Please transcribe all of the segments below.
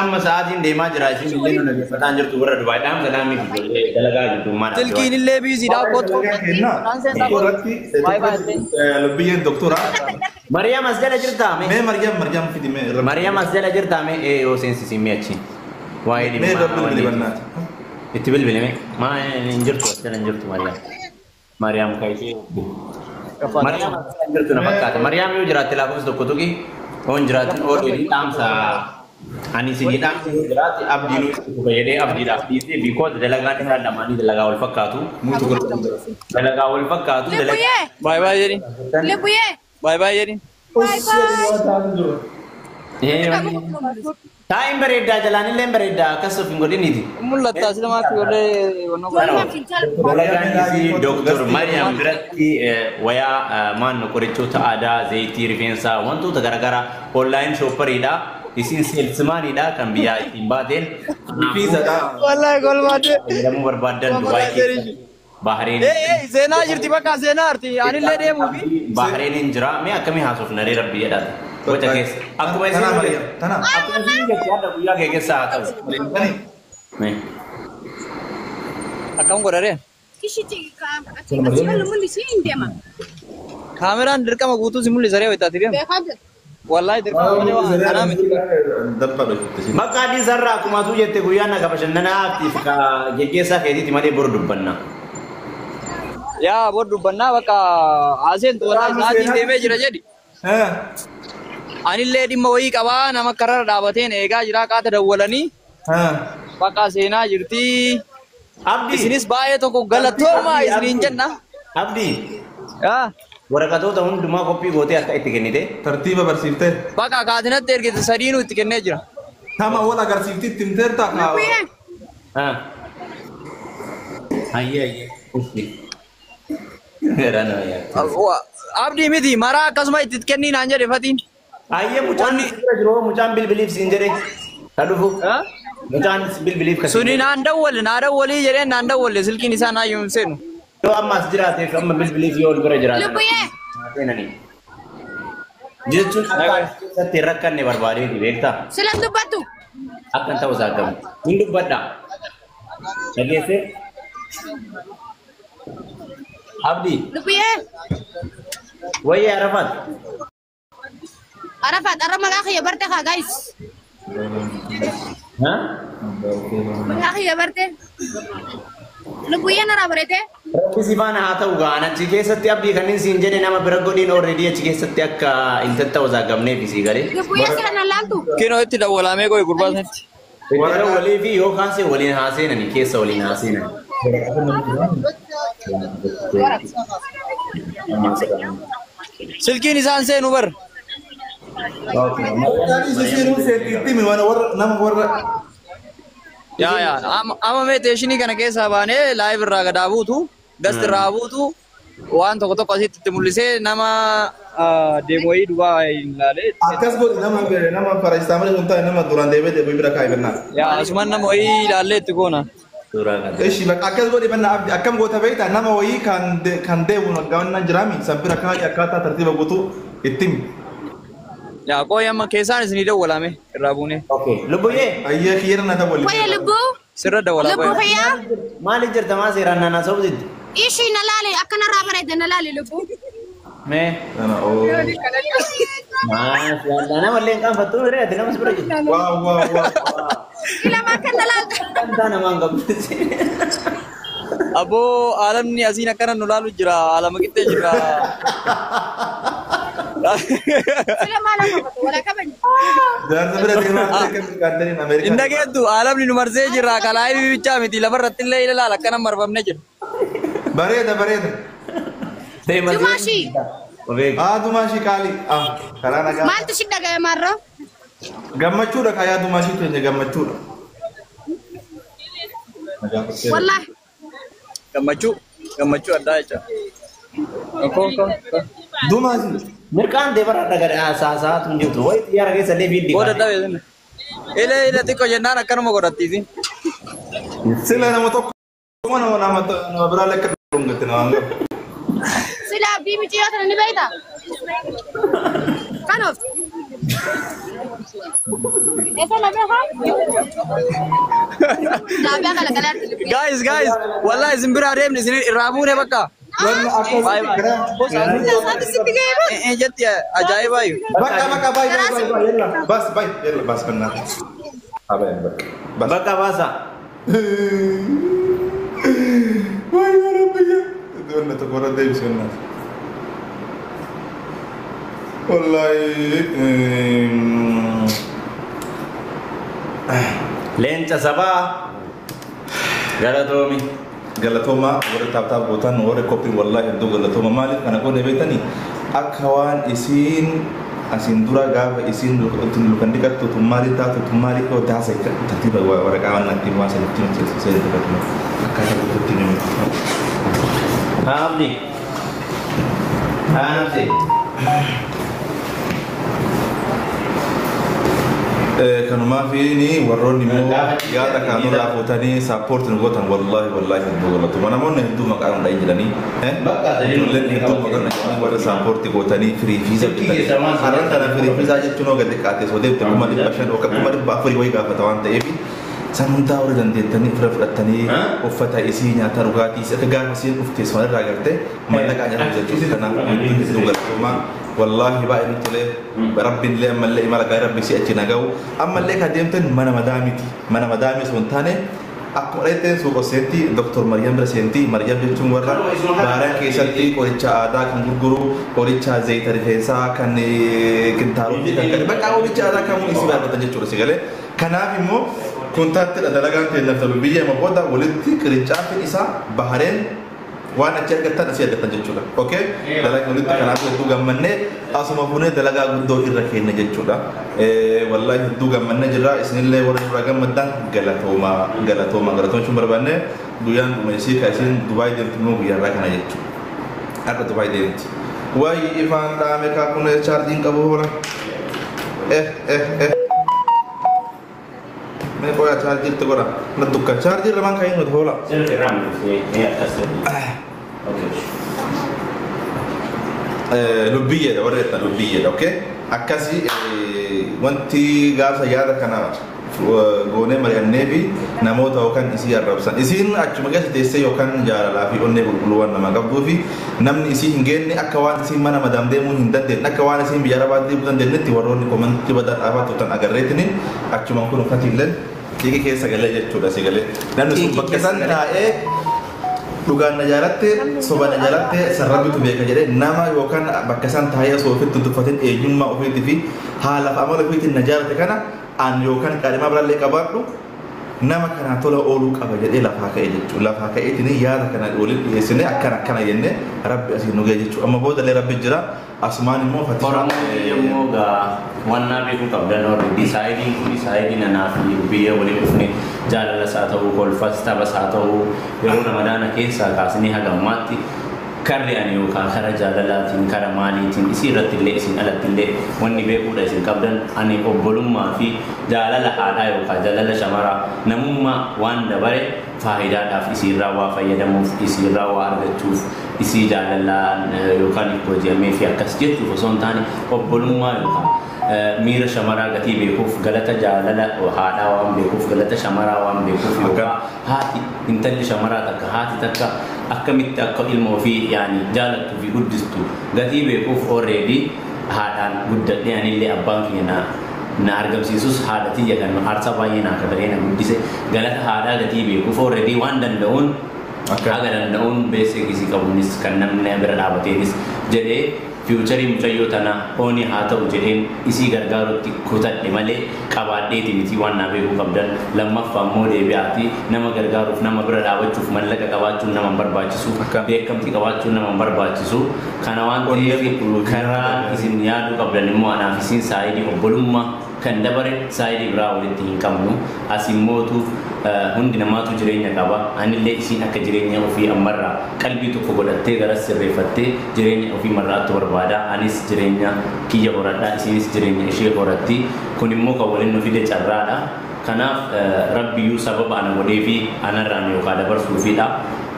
Amma sa'aatiin deemaa jira. Isin illee nu dhaggeeffataa jirtu warra Dubaay dhaamsa dhaamii fi ijoollee dalagaa jirtu maal Silkiin illee biiziidha kottu. Lubbiyyeen doktora. Mariyaam as jala jirtaa mee? Mee Mariyaam Mariyaam fidi mee. Mariyaam as jala jirtaa mee? Ee yoo seensisii mee achi. Waa'ee Mee dhimma bilbili bannaati. Itti bilbili mee? Maa hin jirtu as jala hin jirtu Mariyaam. Mariyaam kaayitee. Mariyaam as jala hin jirtu na fakkaata. Mariyaam yoo jiraatte lakkoofsa tokko tuqi. Yoo hin jiraatin oolii dhaamsa. Ani isinii dhaamsa yoo jiraate abdiin itti fayyadee abdiidhaaf dhiisee because dalagaan isaa lamaanii dalagaa wal fakkaatu. Dalagaa wal fakkaatu. Dalagaa. Libuyee. Baay baay jedhi. Libuyee. Baay baay jedhi. Bye bye. Taa'in bareedaa jalaan illee bareedaa akkas of hin godhiniiti. Mul'atta silamaatti warree wannoo Dalagaan isii Dooktor Mariyaam biratti wayaa maanno qorichoota aadaa, zayitii rifeensaa wantoota garaagaraa online shopperiidha. Isin seelsmaaniidha kan biyyaa ittiin baateen. Fiizadha. Wallahi golmaate. Fayyadamuu barbaaddan Dubaay keessa Bahareen. Ee seenaa jirti bakka seenaa arti anillee deemuufi. Bahareen hin jira. Mee akkamii haasofna ree rabbi jedhaata. Gocha keessa. Akkuma isin Tana Mariyaam tana. Akkuma isin jette hadha guyyaa kee keessa haa ta'u. Mee. Akkam godharee? Kishichi achi malu mul'isi hin deema. Kaameraan dirqama guutuu si mul'isa ree wayitaati deemu. Beekaa jira. Wallahi dirqama malee waan kanaa miti. Bakka adii sarara akkuma atuu jette guyyaa naga bashannanaa aktiif ka geggeessaa keetiiti malee boru dubbanna. Yaa bor dubbannaa bakka haaseen wallahi sa'aatiin deemee jira jedhi. Anillee dhimma wayii qabaa nama karara dhaabateen eegaa jira qaata dawwalanii bakka seenaa jirti. Abdii. Isinis baay'ee tokko galatoomaa isiniin jenna. Abdii. Yaa Waraqatoota hundumaa qophii gootee akka itti kennite. Tartiiba barsiiftee. bakka kaatinatti ergite sadiinuu itti kennee jira. Tama wal agarsiifti itti himteerta kaa. Libuyee. Hayyee hayyee. Uffi. Garaa nama nyaata. Abdii miti maraa akkasuma itti kennii naan jedhe fatiin. Hayyee mucaan bira jiru mucaan bilbiliif siin jedhe. Ka dhufu. Mucaan bilbiliif ka Suni naan dawwalle naa dawwalii jedheen naan dawwalle silkiin isaa naa hin seenu. Yoo amma as jiraateef amma bilbiliif yoo ol bira jiraate. Libuyee. Seenanii. Jechuun akka as keessatti hin rakkanne barbaadeeti beektaa? Silan dubbattu. Akka hin ta'u isaa gamu. Hin dubbadha. Dhageessee? Abdii. Libuyee. Wayii Arafaat. Arafaat arra maqaa kiyya barte haa guys. Maqaa kiyya barte. Libuyee narraa bareete. Rabbi si faana haa ta'u gaa achi keessatti abdii kanneen siin jedhe nama bira godhiin already achi keessatti akka hin tatta'u saagamneef isii galee. Libuyee sila na laaltu. Kinoo itti dawwalamee qoy gurbaa sanatti. Itti walii fi yoo kaase waliin haa seenani keessa waliin haa seenani. Silkiin isaan seenu bar. Nama warra. Yaa yaa amma mee teeshinii kana keessaa baanee live irraa gadaa buutu gast irraa buutu waan tokko tokko asitti itti mul'isee nama deemu wayii duwwaa hin ilaalee. Akkas godhi nama nama paracetamol sun taa'e nama duraan deebee deebi'ee bira kaa'e bannaa. Yaa asumaan nama wayii ilaallee itti goona. Suuraa kana. Eshi bakka akkas godhi bannaa abdi akkam goota beektaa nama wayii kan deemu gaannaa jiraami san bira kaa'e akkaataa tartiiba guutuu itti himi. Yaa qooyi amma keessaan isinii dawwalame irraa buune. Okay. Lubbuyyee. Ayyee kiyyera na dawwali. Wayya lubbuu. Sirra dawwalaa Lubbuu qoyi. kiyyaa. Maaliif jirta maa seeraan naannaa sobsitti? Ishii na laale akka narraa bareedde na laale lubbuu. Mee. Kana oo. Maashaallah nama illee hin qaanfattu miree ati namas bira jirtu. Waa waa waa. Ilama akka na laalta. Kantaa namaan qabdu. Aboo alamni asiin akkana nu laalu jira alama qixxee jira. Sila maal akka godhu walaa kabajni. Jaarsa bira deemaa akka mirkaantaniin Ameerikaa. Inna geettu alamni nu marsee jira kalaayii bichaa miti lafarratti illee ilaala akkana marfamne jira. Bareeda bareeda. Dumaashi. Haa Dumaashii qaalii. Ah karaa nagaa. Maaltu si dhaga'e maarraa? Gammachuudha kaayaa Dumaashii keenya gammachuudha. Wallaahi. Gammachuu gammachuu addaa jecha. Koo koo. Dumaashii. Mirqaan ta'e bara dhagada saasaatu hin jirtu. Wayi xiyyaara keessa illee fiiddi. Booda dhabe sinna. Ile ile xiqqoo jennaan akkanuma godhattiisi. Sila nama tokko nama nama nama biraa lekka dhungatti nama hangafu. Sila abdii micciiroo tana ni beektaa? Kan oofti. Guys, guys, wallahi isin bira adeemni isin irraa buune bakka. Wanni akka Jetti ajaa'ibaayu. Bakka bakka baay baay baay baay yalla bas baay yalla bas bannaa. Abeen bakka. Bas. Bakka baasa. Waay yaa rabbi yaa. Wanni tokko irra deebisi bannaa. Wallahi. Leenca sabaa. Galatoomi. Galatooma warri taaptaap gootan warri koppii wallahi hedduu galatooma maaliif kana goone beektanii akka waan isiin asiin dura gaafa isiin lukan dhiqattu tummaalii taatu tummaalii koo taasa tartiiba waraqaa waan natti waan sanitti nuti dubbatu akkaataa guutuutti ni mul'atu. Haa Abdi. Haa Nabsi. Kanumaaf ni warroonni immoo yaada kaanurraa fuutanii saappoortii nu gootan wallahi wallahi hedduu galatuma namoonni hedduu maqaa nu dhahin jedhanii ijoolleen hedduu maqaa nu dhahin warra saappoortii gootanii firii fiiza bitanii har'aan kana firii fiizaa jechuun hoo gadi qaatee soo deemte 500,000 yookaan 400,000 wayii gaafata waan ta'eef san hundaa warra dandeettanii ofirra fudhattanii uffata isii nyaata dhugaatii isii akka gaafa isiin dhufte sun irraa gartee mallaqaa nyaata jechuudha kanaaf hedduu hedduu galatuma wallahi baay'ee nutti tolee rabbiin illee ammallee imala gaarii rabbi si achi naga'u ammallee ka deemtan mana madaamiti mana madaamii osoo hin taane akkuma dheetteen suuqa seenti doktor Maryam bira seenti Maryam jechuun warra baaraan keessatti qoricha aadaa kan gurguru qoricha zayita rifeensaa kan kintaarotii kan kan bakka qoricha aadaa kamuu isii baafatan jechuudha si galee kanaaf immoo kontaatti dalagaan ta'e lafta biyya amma booda walitti qirincaafiin isaa Bahareen waan achi argattan asii argattan jechuudha. Okay? Dalagaa walitti kanaaf hedduu gammannee asuma fuunee dalagaa guddoo irra kenna jechuudha. Wallahi hedduu gammannee jirra. Isinillee warra nurraa gammaddan galatooma galatooma galatooma jechuun barbaanne guyyaan dhuma isii ka isiin Dubaay deemtu immoo guyyaarraa kana jechuudha. Har'a Dubaay deemti. Wayi ifaan dhaame kaa kun chaarjiin qabu hoola. Eh eh eh. Mee qoyaa chaarjii itti godha. Na dukkan chaarjii irra maan kaa'in hoola. Sirri irraa mul'isee akkas ta'e. Lubbiyyeedha warra jettan lubbiyyeedha okay akkasi wanti gaafa yaada kana goonee mari'annee fi namoota yookaan isii arrabsan isiin achuma keessa teessee yookaan jaalalaa fi onnee qulqulluu waan nama qabduu fi namni isii hin geenne akka waan isiin mana madaam deemuu hin dandeenye akka waan isiin biyya arabaa deemuu dandeenyetti warroonni komantii badaa dhaabaa turtan agarreetini achumaan kun uffatiillee qiiqii keessa galee jechuudha si galee namni sun bakka san taa'ee dhugaan na jaalatte soba na jaalatte sarrabitu beeka jedhee nama yookaan bakka isaan taa'ee osoo ofitti tuffatin eenyummaa ofiitii fi haalaaf amala ofiitiin na jaalate kana an yookaan qaadhimaa biraallee qabaadhu nama kanaa tola ooluu qaba jedhee lafaa ka'e jechuudha. Lafaa ka'eetiin yaada kana waliin dhiyeessine akkana akkana jennee rabbi asiin nu ga'e jechuudha. Amma boodallee rabbi jira asumaan immoo fatishaa. Oromoon yommuu gaa wannaa beekuu qabdan warri saayidiin kun saayidii nanaa fi biyya waliin dhufne jaalalas haa ta'uu kolfas taphas haa ta'uu yeroo ramadaana keessaa kaasnee haga ammaatti karri ani yookaan kara jaalalaatiin kara maaliitiin isii irratti illee isin alatti illee wanni beekuudha isin qabdan ani obbolummaa fi jaalala haadhaa yookaan jaalala shamaraa namummaa waan dabare faayidaadhaaf isiirraa waa fayyadamuuf isiirraa waa argachuuf isii jaalalaan yookaan hojjamee fi akkas jechuuf osoo hin taane obbolummaa yookaan miira shamaraa gatii beekuuf galata jaalala haadhaa waan beekuuf galata shamaraa waan beekuuf yookaan haati intalli shamaraa takka haati takka akkamitti akka ilma ofii yaani jaalattuu fi guddistu gatii beekuuf already haadhaan guddadhee anillee abbaan kiyya na argamsiisus haadha tiyya kan aarsaa baay'ee naa kafalee na guddise galata haadhaa gatii beekuuf already waan danda'uun haga danda'uun beeksisa kisii qabuunis kan namni bira dhaabateenis jedhee fiicharii mucayyoo tanaa ooni haa ta'u jedheen isii gargaarutti kutadhe malee qabaadheeti miti waan naa beekuu qabdan lammaffaa immoo deebi'aati nama gargaaruuf nama bira dhaabachuuf mallaqa qabaachuun nama hin barbaachisu beekamtii qabaachuun nama hin barbaachisu kana waan ta'eef karaa isin yaaduu qabdan immoo anaaf isin saayidii obbolummaa kan dabare saayidii biraa walitti hin qabnu as immootu hundi namaatu jireenya qaba anillee isiin akka jireenya ofii ammarraa qalbii tokko godhattee gara sirreeffattee jireenya ofii marraattu barbaada anis jireenya kiyya horadhaa isiinis jireenya ishee horatti kun immoo kan waliin nu fide carraadha kanaaf rabbiyyuu sababa ana godhee fi anarraan yookaan dabarsuufidha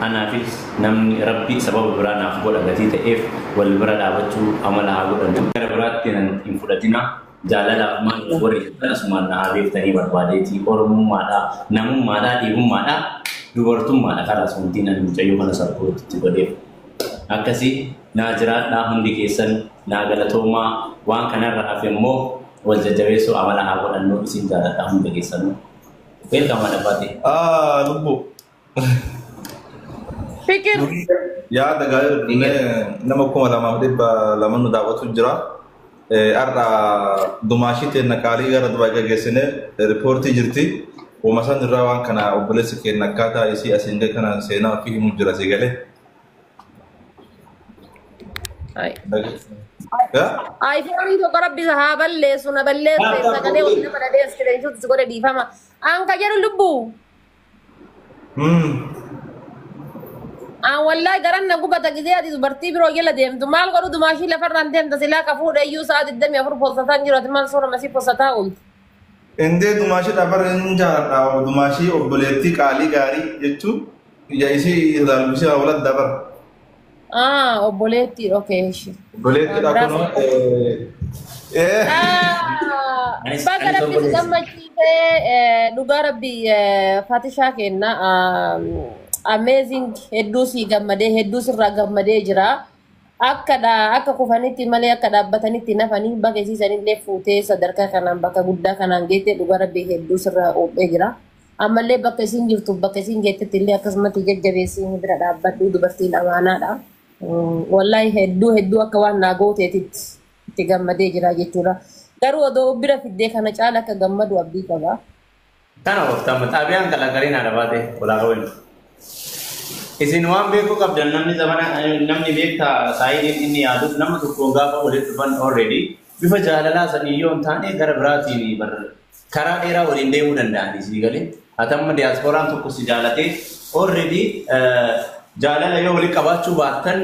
anaafis namni rabbi sababa biraa naaf godha gatii ta'eef wal bira dhaabachuu amala haa godhannu gara biraatti hin fudhatina. Jaalalaaf maaliif warri jettan asumaan na haa beektanii barbaadeeti. Oromummaadhaa, namummaadhaa, dhiigummaadhaa, dubartummaadha karaa suntiin ani mucayyoo kana sappoortitti godheef. Akkasii naa jiraadhaa, hundi keessan naa galatoomaa. Waan kanarra hafe immoo wal jajjabeessuu amala haa godhannu. Isin jaaladhaa hunda keessanuu. Welcome, Adabate. Ah, lubbu. Fikir. Yaada gaarii dubbinee nama 2200 nu daawwatu jira. Har'a dumaashii teenna qaalii gara Dubaay gaggeessine riippoortii jirti. Uuma san irraa waan kana obboleessi keenya akkaataa isii asiin gadi kanaan seenaa ofii himuu jira si galee. iPhone tokko rabbi isa haa balleessu, na balleesse sagalee wal nama dhabees kireessuutti si godhe, dhiifama. An ka jedhu lubbu. An wallahi garan na gubata gizee ati dubartii biroo jala deemtu. Maal godhu, dumaashii lafarraan deemta? Silaa ka fuudhe iyyuu sa'a 24 postataa hin jiru, ati maal suura masii postataa ooltu? Indee dumaashii dhabar hin jaaladha. Dumaashii obboleettii qaalii gaarii jechuun ija isii ilaalbisee walatti dabar. Ah, obboleettii, okay. Obboleettiidha kunoo. Bakka Anis rabbi si obboleessa. gammachiisee, dhugaa rabbi Fatishaa kenna amazing, hedduu si gammadee, hedduu sirraa gammadee jira. Akka kufanitti malee akka dhaabbatanitti nafanii bakka isiisanillee fuutee sadarkaa kanaan bakka guddaa kanaan geette, dhugaa rabbi hedduu sirraa oophee jira. Ammallee bakka isiin jirtu, bakka isiin geettetti illee akkasumatti jajjabeessii bira dhaabbadhu, dubartiin amaanaadha. Wallahi hedduu hedduu akka waan naa gooteetitti itti gammadee jira jechuudha. Garuu odoo bira fiddee kana caala akka gammadu abdii qaba. Kana ooftamu xaabiyaan kalaqariin Adabaate olaa qaban. Isin waan beekuu qabdan, namni zamana namni beektaa saayidiin inni yaaduuf nama tokko gaafa walitti dhufan already bifa jaalalaa sanii yoo hin taane gara biraatiin bar karaa dheeraa waliin deemuu danda'anii sii galee. Hatamma diyaaspooraan tokko si jaalatee already jaalala yoo walitti qabaachuu baattan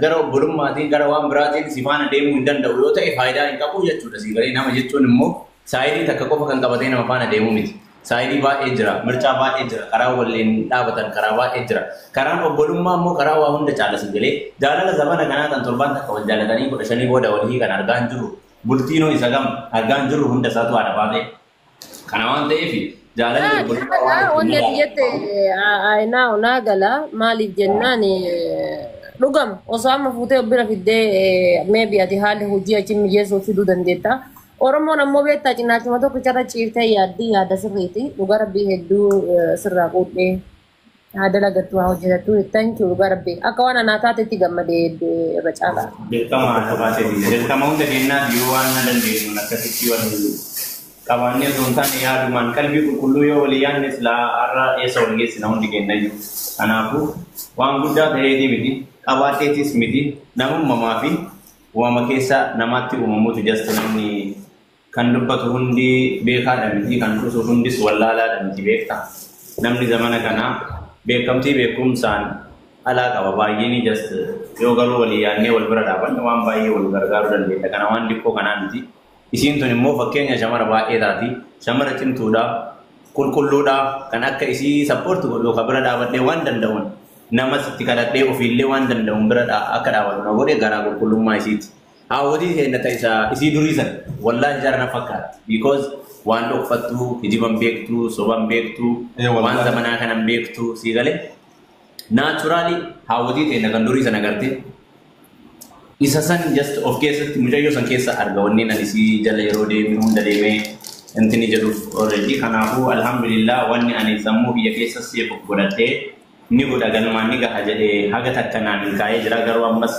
gara obbolummaatiin gara waan biraatiin si faana deemuu hin danda'u yoo ta'e faayidaa hin qabu jechuudha sii galee. Nama jechuun immoo saayidii takka qofa kan qabatee nama faana deemuu miti. Saayidii baay'ee jira, mircaa baay'ee jira, karaa waliin dhaabatan karaa baay'ee jira. Karaan obbolummaa immoo karaa waa hunda caala si galee. Jaalala zamana kanaa kan torbaan takka wal jaalatanii 15 booda walii kan argaa hin jirru. Bultiinoo isa gam argaa hin jirru, hunda isaatu haadha baatee. Kana waan ta'eef jaalalli obbolummaa waan Wanni ati jette naa naa gala. Maaliif jennaan, dhugama osoo amma fuutee bira fiddee maybe ati haalli hojii achi mijeessuu fiduu dandeetta. Oromoon ammoo beektaa cinaachuma tokko carra ciiftee yaaddii yaada sirriiti. Dhugaa rabbii hedduu sirraa quudhee haa dalagattu, haa hojjetattu. Thank you, dhugaa rabbii. Akka waan anaa taatetti gammadee hedduu irra caalaa. Dirqama haadha baatee, dirqama hunda keenyaaf yoo waan na dandeenyuun akkasitti wal qabaannee osoo hin taane yaadumaan qalbii qulqulluu yoo walii yaadne silaa har'a eessa wal geessina hundi keenyayyuu. Kanaafuu waan guddaa ta'eetii miti, qabaatteetis miti, namummaa fi uumama keessa namaatti uumamuutu. Just namni kan dubbatu hundi beekaadha miti, kan dhusu hundis wallaalaadha miti, beektaa. Namni zamana kanaa beekamtii beekumsaan alaa qaba baay'een. Just yoo garuu walii yaadnee wal bira dhaabanne waan baay'ee wal gargaaruu dandeenya. Kana waan xiqqoo kanaa miti. Isiin tun immoo fakkeenya shamara baay'ee taati. Shamara cimtuudha, qulqulluudha, kan akka isii support godhu yookaan bira dhaabadhee waan danda'uun nama sitti kadhadhee ofiillee waan danda'uun bira akka dhaabatu na godhe garaa qulqullummaa isiiti. Haawwatii isheen ta isa isii durii sana wallaahi jara na fakkaatti. Because waan dhokfattu, kijiban beektu, soban beektu, waan zamanaa kanan beektu sii galee. Naturally haawwatii ta'e kan durii sana gartee isa san just of keessatti mucayyoo san keessa arga wanni ani isii jala yeroo deeme hunda deemee intini jedhuuf already. Kanaafuu alhamdulillah, wanni ani sammuu biyya keessa seef godhadhee ni godha, galmaan ni gaha jedhee haga takka naa milkaa'ee jira. Garuu ammas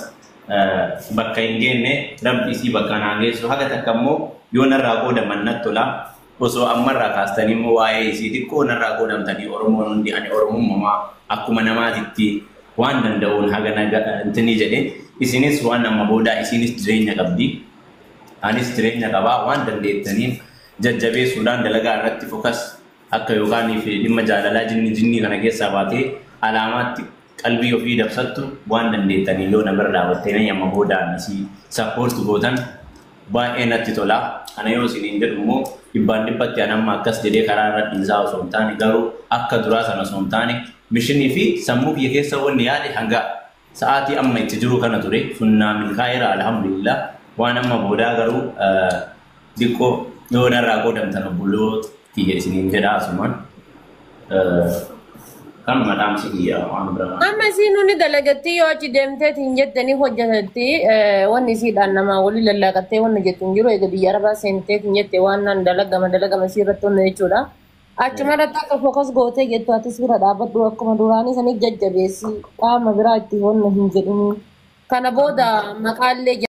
bakka hin geenne, rabbi isii bakka naa geessu. Haga takka immoo yoo narraa qoodaman natti tola. Osoo ammarraa kaastanii immoo waa'ee isii xiqqoo narraa qoodamtanii, Oromoon hundi ani Oromummaa akkuma namaatitti waan danda'uun haga naga intini jedhe. Isinis waan amma boodaa isinis jireenya qabdi, anis jireenya qabaa, waan dandeettaniin jajjabeessuudhaan dalagaa irratti focus akka yookaan fi dhimma jaalalaa jinni jinnii kana keessaa baatee alaamaatti qalbii ofii dabsattu waan dandeettanii yoo na bira dhaabattanii amma boodaan isii support gootan baay'ee natti tola. Kana yoo isiniin jedhu immoo dhibbaan dhibbatti an amma akkas jedhee karaa irra dhiisaa osoo hin taane, garuu akka duraa sana osoo hin taane mishinii fi sammuu kiyya keessa wanni yaade hanga sa'aatii amma itti jiru kana ture sunnaa milkaa'eera, alhamdulillah. Waan amma boodaa garuu Xiqqoo yoo narraa qoodamtan obboloota kiyya isiniin jedha asumaan. Kanuma dhaamsi kiyya waan biraa. Amma isiin nuni dalagatti yoo achi deemteet hin jettanii hojjetatti wanni isiidhaan namaa walii lallaaqattee wanni jettu hin jiru egaa biyya arabaa seenteet hin jette waan naan dalagama dalagama isii irratti wanni jechuudha. Achuma irratti akka fokas gootee jettu atis bira dhaabbadhu akkuma duraanii saniif jajjabeessi qaama biraa itti wanna hin jedhini. Kana booda maqaallee